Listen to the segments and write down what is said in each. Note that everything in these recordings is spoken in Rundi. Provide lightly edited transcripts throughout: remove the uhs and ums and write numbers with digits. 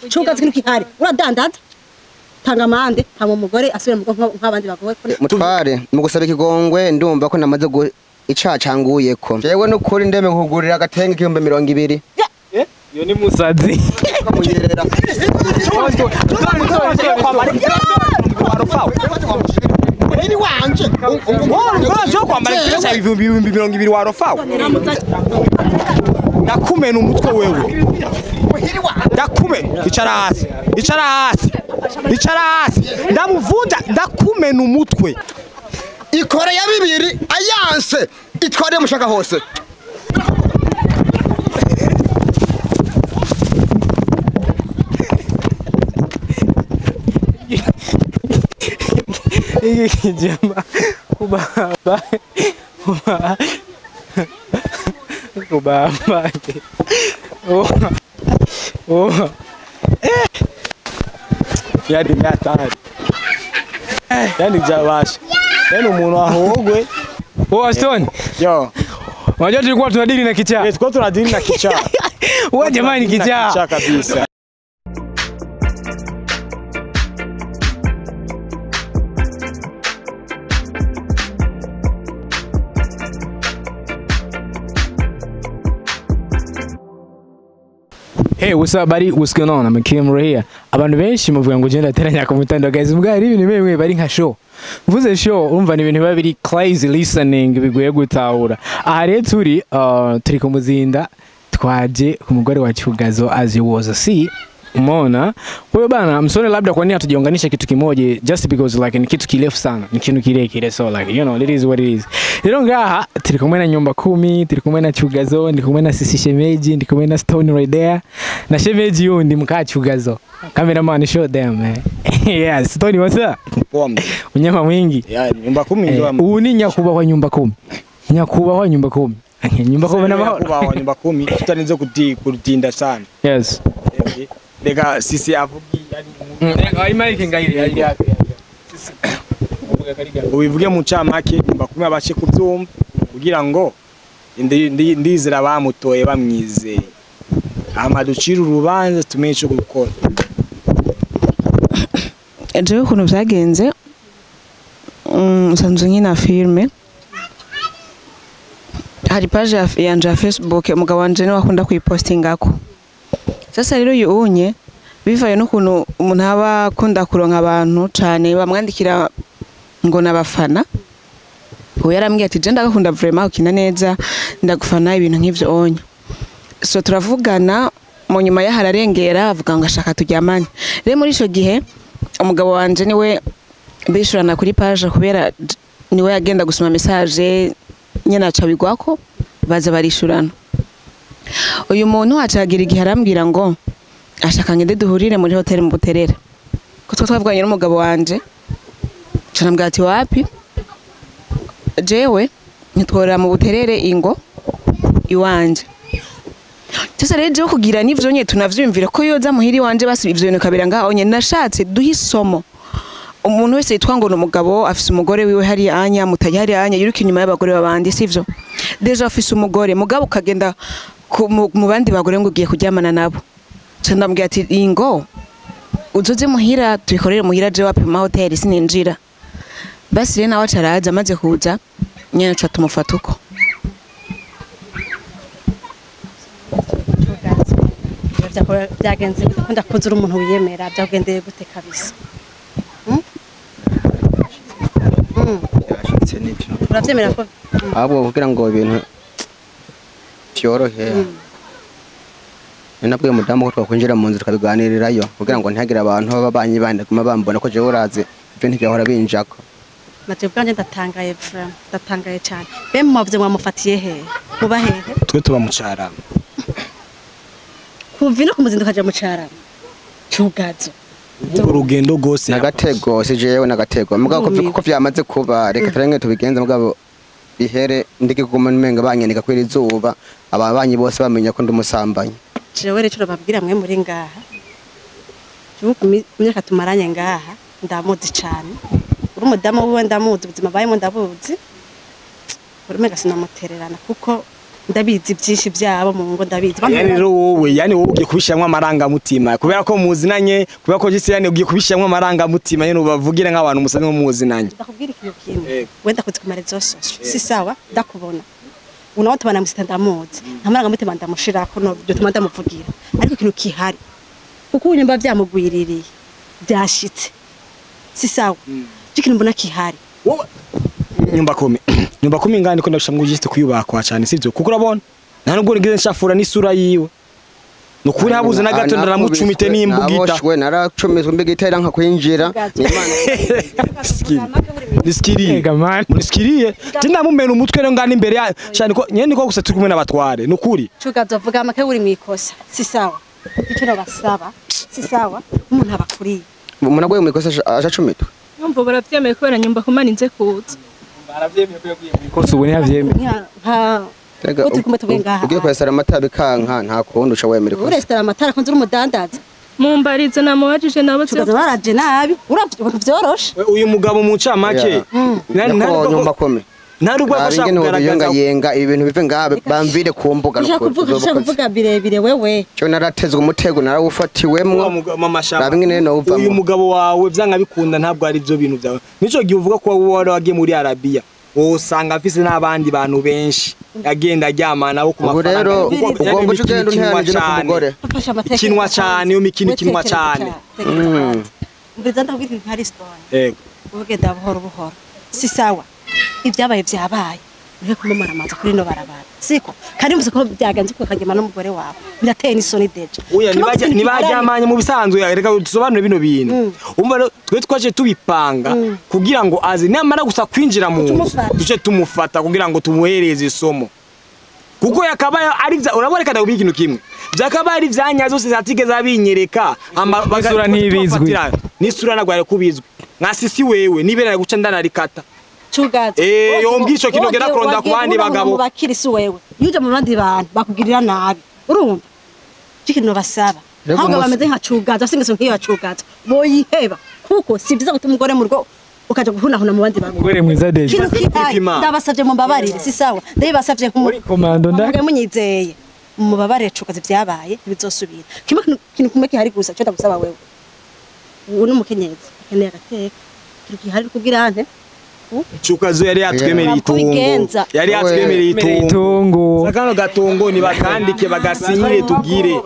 Cugazo kintu kihari uradandaza tanga amande hama umugore asubire mu rugo nk'abandi bagore. Mutware mu gusaba ikigongwe ndumva ko namaze icaha canguyeko. Jewe n'ukuri ndeme nkugurira agatenge 20,000. Iyo ni musazi. Kamunyerera. Iri wanje. Ngo kwambara ikintu cya 20,000 warofawe. Ndakumena umutwe wewe. Ndakumena. Icara hasi. Icara hasi. Icara hasi. Ndamuvunja ndakumena umutwe. Ikore ya bibiri ayanse itware mushaka hose. Jama kubaba kubaba oh oh yari natari yani jabasha yani umuntu ahogwe. Oh Stone, yo unajua tulikuwa tunadili na kichaa. Tulikuwa tunadili na kichaa. Wewe jamani kichaa. Kichaa kabisa. Hey, what's up buddy? What's going on? I'm Kim right here. Abantu benshi muvuga ngo genda teranya ku mutando guys. Mbwa ari ibintu bimwe bari nka show. Mvuze show urumva ni ibintu biba biri crazy listening biguye gutahura. Aha rero turi turi ku Muzinda twaje ku mugore wa Cugazo as you was see. Umeona? Kwa hiyo bana msone labda kwa nini hatujiunganisha kitu kimoja just because like ni kitu kirefu sana, ni kitu kile kile so like you know it is what it is. Rero ngaha turi kumwe na nyumba 10, turi kumwe na Cugazo, ndi kumwe na Sisi Shemeji, ndi kumwe na Stone right there. Na Shemeji yundi mka Cugazo. Cameraman show them man. Yes, Stone what's up? Poa. Unyama mwingi. Yeah, nyumba 10 ndio. Uyu ni nyakubahwa nyumba 10. Nyakubahwa nyumba 10. Nyumba 10 na mahoro. Nyakubahwa nyumba 10 tutarinze kutinda sana. Yes. Reka sisi avugi yani mic ngairi yake. Sisi uvuga kariga. Ubivuge mu camake nyumba 10 abashe kubyumva kugira ngo ndizera bamutoye bamwizeye. Amaducira urubanza tumenye ico gukora. Jewe ukuntu vyagenze nsanzwe nkina filme. Hari page yanje ya Facebook umugabo wanje niwe akunda kuyipostingako. Sasa rero uyu unye bivaye n'ukuntu umuntu aba akunda kuronka abantu cane bamwandikira ngo nabafana. Uwo yarambwiye ati je ndagakunda vraiment ukina neza ndagufana ibintu nk'ivyo onye. So turavugana mu nyuma yahararengera avuga ngo ashaka turyamane. Rero muri ico gihe umugabo wanje niwe bishurana kuri page kubera niwe yagenda gusoma message nyene aca bigwako baza barishurana. Uyu muntu acagira igihe arambwira ngo ashaka ngende duhurire muri hotel mu Buterere. Ko twavuganye n'umugabo wanje. Canambwira ati wapi? Jewe nitworera mu Buterere ingo iwanje. Sasa rero jewe kugira nivyo nye tunavyumvira ko yoza muhiri wanje basi ivyo bintu kabira ngaho nye nashatse duhisomo. Umuntu wese yitwa ngo n'umugabo afise umugore wiwe hari anya mutayi hari anya yiruka inyuma y'abagore babandi sivyo. Deja afise umugore mugabo ukagenda mu bandi bagore ngo ugiye kuryamana nabo. Ca ndambwira ati ingo uzoze muhira tubikorere muhira je wapi mu hotel sininjira. Basi rero nawe acaraza amaze kuza nyene ca tumufata uko. Byagenze gute kuzura umuntu wiyemera byagendeye gute kabisa? Byashitse nibyo. Uravyemera ko ahubwo kugira ngo ibintu byorohe. Nabwiye umudamu ko twakwinjira mu nzu tukabiganirirayo kugira ngo ntihagire abantu b'ababanyi bandi guma bambona ko jewe urazi ibyo ntibyahora binjako. Naje bwanje ndatangaye vraiment ndatangaye cyane. Be mwavuze mwamufatiye he? Kuba hehe? Twe tuba mu Carama. Kuva ino ku Muzinda ukaja mu Carama. Cugazo. Urugendo gose nagatego si jewe nagatego mugabo ko vyamaze kuba reka turenge tubigenze mugabo bihere ndike kuguma nmenga banyenika kwira izuba ababanyi bose bamenya ko ndumusambanyi. Jewe rero urababwira mwe muri ngaha. Jewe ku myaka tumaranye ngaha ndamuzi cyane. Uri umudamu wiwe ndamuzi ubuzima bayemo ndabuzi. Uri mega sinamutererana kuko Ndabizi byinshi byabo mu ngo ndabizi. Yani rero wowe yani wowe ugiye kubishyiramo amarangamutima kubera ko muzinanye, kubera ko gisi yani ugiye kubishyiramo amarangamutima nyene ubavugire nk'abantu musanzwe muzinanye. Ndakubwira ikintu kimwe. Wenda kuzi ku marezo sosio. Si sawa ndakubona. Unaho tubana musita ndamuzi. Nta marangamutima ndamushirako no byo tuma ndamuvugira. Ariko ikintu kihari. Kuko unyumva byamugwiririye. Byashitse. Si sawa. Ikintu mbona kihari. Wowe nyumba kumi. Nyumba kumi ngani ko ndabishamwe giste kuyubakwa cyane sivyo? Kuko urabona nta nubwo nigeze nshafura n'isura yiwe. Nukuri habuze na gato ndaramucumite n'imbugita. Naboshwe naracumiswe imbugita iranka kwinjira. Nisikiriye. Nisikiriye. Tinamumena umutwe rero ngani imbere ya cyane ko nyene ko gusa turi kumwe n'abatware nukuri. Cugazo vuga amake uri mwikosa. Si sawa. Ico nabasaba. Si sawa. Umuntu abakuriye. Umuntu agoye mwikosa acacumitwe. Numva baravyemeye kubera nyumba kumana inze kuza. Baravyemeye ko yaguye mwikosa ubu ntiyavyemeye. Nka ugiye kwesara amata bikanka nta kundi uca wemera ikosa. Urestara amatara konzi uri umudandaza. Mumbarize namubajije nabo Cugazo baraje nabi. Uravye ibintu vyoroshe. Uyu mugabo mu ncamake nyumba kome. Ntarubwo ashaka kugaragaza yenga ibintu bive ngabe bamvire ku mbuga no kuvuga birebire wewe. Cyo naratezwe umutego narawufatiwemwo. Rabingene no uvamo. Uyu mugabo wawe vyanga bikunda ntabwo ari byo bintu byawe. Nico gihe uvuga ko wowe wagiye muri Arabia. Usanga afise n'abandi bantu benshi agenda aryamana nabo ku mafaranga. Ugomba ugenda unteranije no kumugore. Kinwa cyane iyo mikino kinwa cyane. Mbiza ndakubwira nka Ariston. Yego. Ugenda buhoro buhoro. Si sawa. Ibyabaye byabaye. Uri kumumara amazi kuri no barabara. Siko kandi mvuze ko byaganze ko kagema n'umugore wawe. Birateye n'isoni deja. Oya nibajyamanye mu bisanzwe reka dusobanure bino bintu. Umva twe twaje tubipanga kugira ngo aze namara gusa kwinjira mu duce tumufata kugira ngo tumuhereze isomo. Kuko yakabaye ari uraboreka ndakubwira ikintu kimwe. Byakabaye ari vyanya zose zatigeze abinyereka isura ntibizwi. N'isura nagware kubizwi. Nka sisi wewe nibera guca ndanarikata. Cugazo. Yombi ico kintu gera kuronda ku bandi bagabo. Bakirisi wewe. Yuje mu bandi bantu bakugirira nabi. Urumva? Ikintu basaba. Ahubwo bameze nka Cugazo, asingeso nkiyo Cugazo. Boyiheba kuko si byiza guta umugore mu rugo ukaja guhunahuna mu bandi bagabo. Umugore mwiza deje. Ndabasavye mu mbabarire, si sawa. Ndabasavye muri komando ndamunyizeye. Mu mbabarire Cugazo byabaye bizosubira. Kimwe kintu kumwe kihari gusa cyo ndagusaba wewe. Uwo n'umukenyezi akeneye agateka. Kintu kihari kugira ante Cukazo yari yatwemereye itungo. Yari yatwemereye itungo. Sakano gatungo ni bakandike bagasinyire tugire.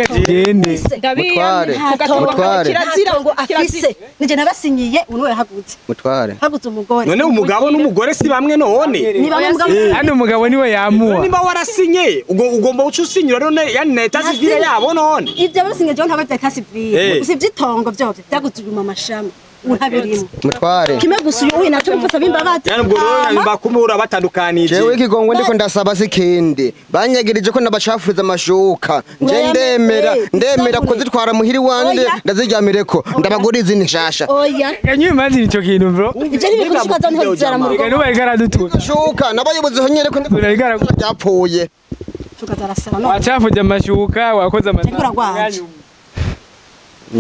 Tugende. Mutware. Mutware. Kirazira ngo afise. Nije nabasinyiye unuwe hagutse. Mutware. Hagutse umugore. None umugabo n'umugore si bamwe none. Ni bamwe mugabo. Hano umugabo niwe yamuwa. Nimba warasinye ugomba uca usinyura none yani na état civil yabo none. Ivyo basinye je ntabwo état civil. Usivye itongo byovyo byagutse uyu mama shama. Untabirimo. Mutware. Kimwe gusa uyu naco mfasa bimbabazi. Yani ubwo rero bakumura batandukanije. Jewe ikigongwe ndiko ndasaba sikindi. Banyagirije ko nabacafuriza amashuka. Nje ndemera kuzitwara muhiri wanje ndaziryamireko ndabagura izindi nshasha. Oya. Kanyu imagine ico kintu bro. Ivyo ni bikushika zo nto zizara mu rugo. Nuba igaradutuza. Shuka nabayobozi honyere ko ndapfuye. Shuka zarasaba no. Wacafuje amashuka wakoze amashuka.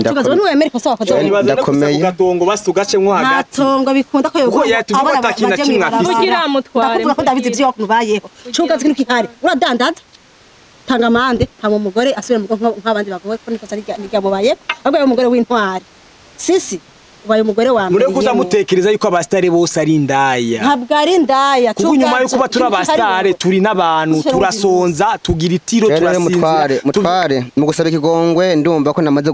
Tukazo nuwe Amerika sawa kazo ndakomeye gatongo basugace mwo hagati natongo bikunda ko yogo abana batakina kimwe afise kugira mutware ndakuvuga ko ndabizi byo wakubayeho cugazi kintu kihari uradandaza tanga amande hama umugore asubira mu nk'abandi bagore ko nikosa ryamubaye ahubwo umugore w'intwari sisi ubaye umugore wa mbere mure kuza mutekereza yuko abastare bose ari indaya ntabwo ari indaya kuko nyuma yuko batura abastare turi n'abantu turasonza tugira itiro turasinzira mutware mu gusaba ikigongwe ndumva ko namaze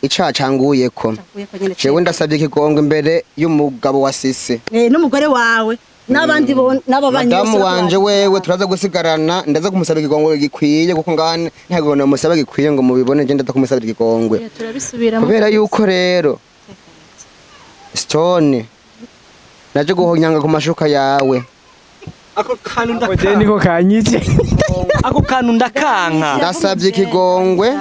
icaha canguyeko jewe ndasabye ikigongwe imbere y'umugabo wa Sisi n'umugore wawe n'abandi n'ababanyi madamu wanje wewe turaza gusigarana ndaza kumusaba ikigongwe gikwiye kuko ngane ntabwo namusaba gikwiye ngo mubibone je ndaza kumusaba ikigongwe kubera yuko rero Stone naje guhonyanga ku mashuka yawe ako kantu ndakanka niko kanyice ako kantu ndakanka ndasabye ikigongwe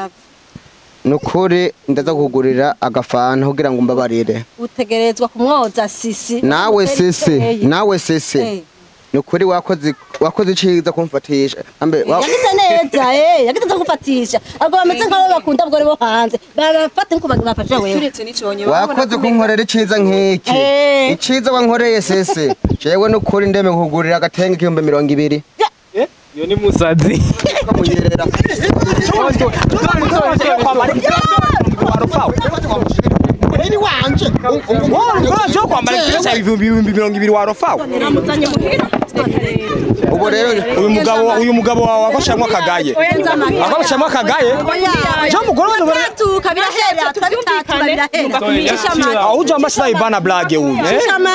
nukuri ndaza kugurira agafanta kugira ngo mbabarire utegerezwa kumwoza Sisi nawe Sisi nawe Sisi nukuri wakoze iciza kumfatisha ambe yagize neza yagize kumfatisha ahubwo bameze nk'abo bakunda abagore bo hanze babafate nko bafashe wewe turetse n'icyo wakoze kunkorera iciza nk'iki iciza wankoreye Sisi jewe nukuri ndeme kugurira agatenge 20,000 Yo ni musazi. Munyerera. Muhiri wanje. Wowe kwambara ikirasa 2020 warofawe. Namuzanye muhira. Ubu rero uyu mugabo wawe akoshamwa kagaye. Akoshamwa kagaye. Je mugore we turatuka birahera turabitatura birahera. Aho ujamba sasa ibana blage uyu.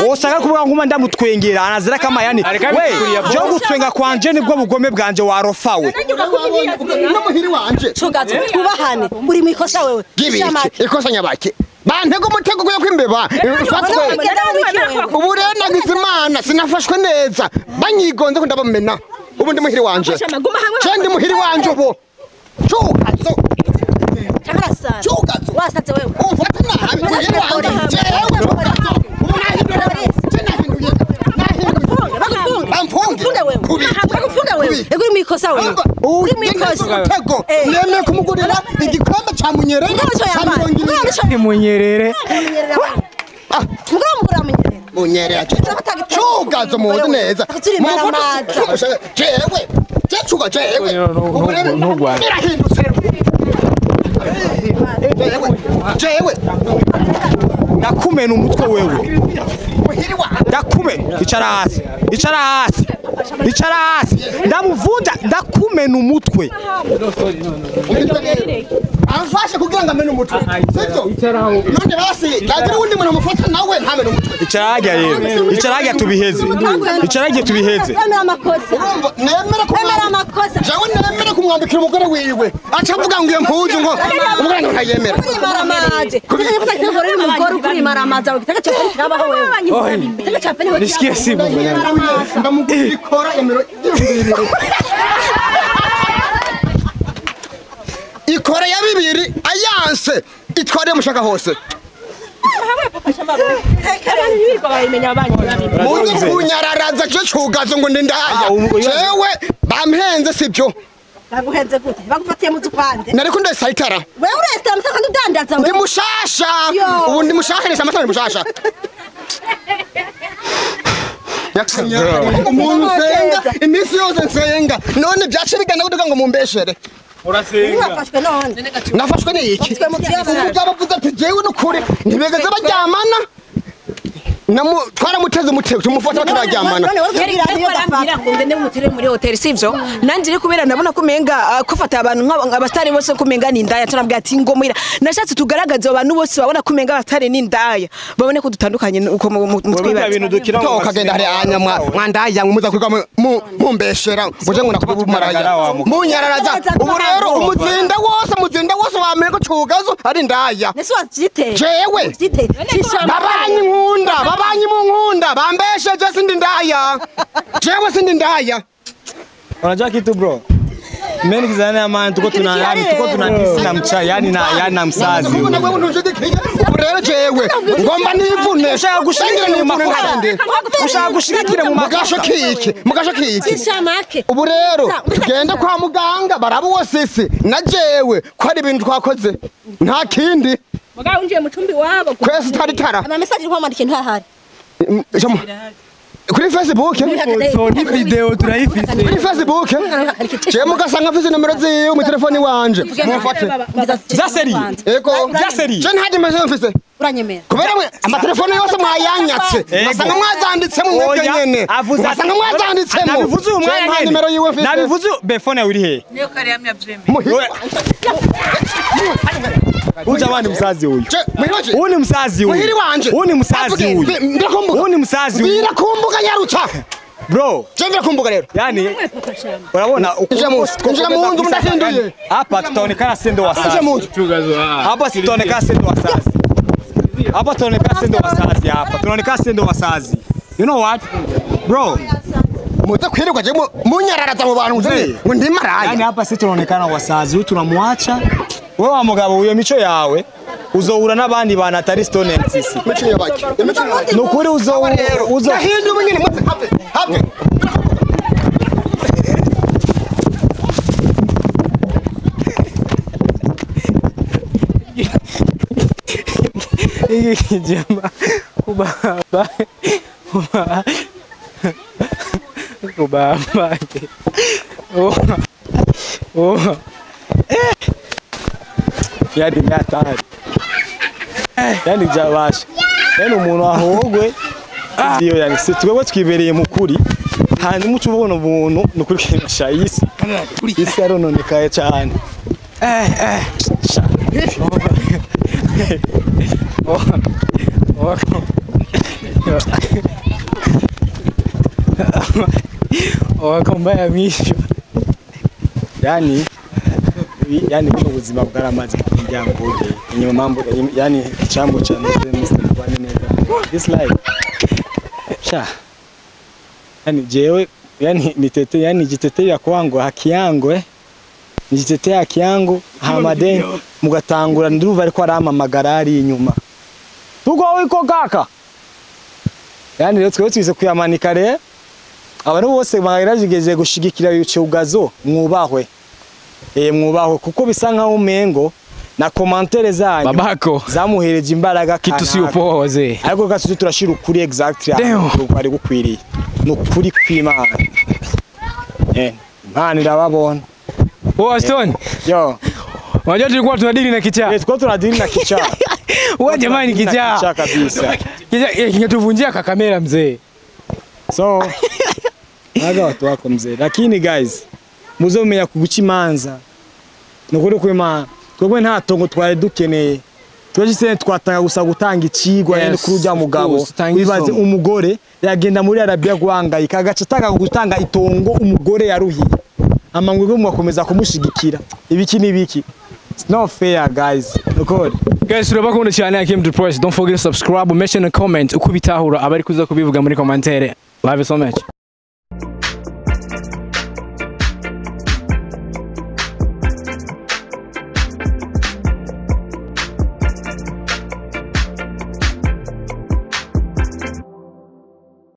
Osanga kuvuga nkuma ndamutwengera anazira kama yani. We je gutwenga kwanje nibwo bugome bwanje warofawe. N'umuhiri wanje. Cugazo twubahane uri mu ikosa wewe. Ikosa nyabaki. Bantego umutego kuya kwimbeba ufatwe. Ubu rero nagize Imana sinafashwe neza banyigonze ko ndabamena. Ubu ndi muhiri wanje. Cyo ndi muhiri wanje ubu. Cugazo. Cugazo. Wasatse wewe. Ufata nabi muhiri wanje. Ubu nahinduye. Nahinduye. Bagufunge. Bagufunge wewe. Ego uri mu ikosa wewe. Uri mu ikosa. Umutego. Nemeye kumugurira igikombe ca Munyerere. Ca 20. Munyerere. Munyerere. Cugazo muzi neza. Jewe. Cuga jewe. Birahindutse. Jewe. Ndakumena umutwe wewe. Ndakumena. Icara hasi. Icara hasi. Icara hasi. Ndamuvunja ndakumena umutwe. Amfashe kugira ngo amene umutwe. Sivyo? None basi ndagira undi muntu amufata nawe ntamene umutwe. Icara hajya rero. Icara hajya tubiheze. Icara hajya tubiheze. Emera amakosa. Urumva nemera Emera amakosa. Jewe nemera kumwambikira umugore wiwe. Aca avuga ngo iyo mpuzu ngo umugore ntayemera. Kuri maramaje. Kuri umugore kuri maramaje gitaka cyo kirabaho wewe. Gitaka cha pene. Nishikie simu. Ndamugurira ikora ya 20. Ikora ya 2 ayanse itware mushaka hose. Muze kunyararaza cyo cugazo ngo ndindaya. Jewe bampenze sibyo. Baguhenze gute? Bagufatiye mu zupande. Nariko ndesayitara. Wewe uresta mutaka ndudandaza wewe. Ndi mushasha. Ubu ndi mushasha ni samata ndi mushasha. Umuntu nsenga iminsi yose nsenga none byace bigana kuduga ngo mumbeshere. Urasenga. Nafashwe none. Nafashwe ni iki? Umugabo avuze ati jewe n'ukuri ntibegeze baryamana. Twaramuteze umutego tumufata batararyamana. Arambwira ngo ngende mutere muri hotel sivyo? Nanje iri kubera ndabona kumenga kufata abantu nk'abastari bose kumenga ni indaya turambwira ati ngo muhira. Nashatse tugaragaze abantu bose babona kumenga abastari ni indaya. Babone ko dutandukanye uko mutwibaza. Ukagenda hari anya mwandaya muza kwiga mumbeshera muje ngo nakubumaraya. Munyararaza. Ubu rero umuzinda wose wamenye ko cugazo ari indaya. Nese wavyiteye. Jewe. Babanyi nkunda. Babanyi munkunda bambesheje sindi ndaya. Jewe sindi ndaya. Unajua kitu bro? Mimi nikizana na man tuko tuna yani tuko tuna disi na mcha yani na yani na msazi. Ubu rero jewe ngomba nivune ushaka gushikira mu makosa. Ushaka gushikira mu magasho kiki. Mugasho kiki. Shamake. Ubu rero tugende kwa muganga baraba uwo sisi na jewe ko ari ibintu twakoze. Nta kindi. Muga unjiye mu cumbi wabo. Kwese taritara. Ama message nkwamandike ntahari. Kuri Facebook ni video turayifise. Kuri Facebook je mugasanga mfise nomero ziwe mu telefone wanje. Mumfate. Za seri. Ego. Za seri. Je ntaje message mfise. Uranyemera. Kubera mwe amatelefone yose mwayanyatse. Basanga mwazanditsemo mwebwe nyene. Basanga mwazanditsemo. Nabivuze uyu mwanya nyene. Nimero yiwe mfise. Nabivuze befone yawe iri he? Niyo kare yamyavyemeye. Uja wani msazi huyu. Huyu ni msazi huyu. Muhiri wanje. Huyu ni msazi huyu. Huyu ni msazi huyu. Birakumbuka nyaruta. Bro, je birakumbuka rero. Yani urabona ukunja mu nzu ndahinduye. Hapa tutaonekana sendo wa sasa. Hapa tutaonekana sendo wa sasa. Hapa tunaonekana sendo wasazi hapa. Tunaonekana sendo wasazi. You know what? Bro. Muze kwirirwa je munyararaza mu bantu ngo ndi maraya. Yani hapa sisi tunaonekana wasazi, huyu tunamwacha. Wewe wa mugabo uyo mico yawe uzohura n'abandi bantu atari Stone MCC. Mico yabaki. Nukuri uzohura uzo. Ndahindu nyine muze have have. Jamaa kubaba kubaba Oh. Oh. Yani nyatari. Yani byabasha. Yani umuntu ahogwe iyo yani se twebwe twibereye mu kuri hanyuma uca ubona ubuntu nukuri kimasha isi. Isi yarononekaye cyane. Wakombaya mwisho. Yani yani buno buzima bwaramaze kumuryango inyuma mambo yani icambo cyane Mr. Mubane neza. This life. Sha. Yani jewe yani nitete yani jitetea kwangu haki yangu nijitetea haki yangu hamadeni mugatangura nduva ariko aramamagara ari inyuma. Tuko wiko kaka. Yani rero twe twize kuyamanika re abantu bose bagerageje gushigikira yucugazo mwubahwe. Mwubahwe kuko bisa nkaho umengo na commentaire zanyu babako zamuhereje imbaraga kitu si upoa wazee. Ariko gasuzu turashira ukuri exactly ari gukwiriye. Nukuri kw'Imana. Imana irababona. Oh Aston. Yo. Unajua tulikuwa tunadili na kichaa. Tulikuwa tunadili na kichaa. Wewe jamani kichaa. Kichaa kabisa. Kichaa kingetuvunjia kakamera mzee. So naga watu wako mzee. Lakini guys, muzomenya kuguca imanza. Nukuri kw'Imana. Twebwe nta tongo twari dukeneye. Twese twatanga gusa gutanga icigwa yani kuri urya mugabo. Wibaze umugore yagenda muri Arabia guhangayika agaca atanga gutanga itongo umugore yaruhiye. Amangwe mwakomeza kumushigikira. Ibiki nibiki. It's not fair guys. Nukuri. Guys, turabakunda cyane. I came to press. Don't forget to subscribe, mention and comment. Uko bitahura abari kuza kubivuga muri commentaire. Love you so much.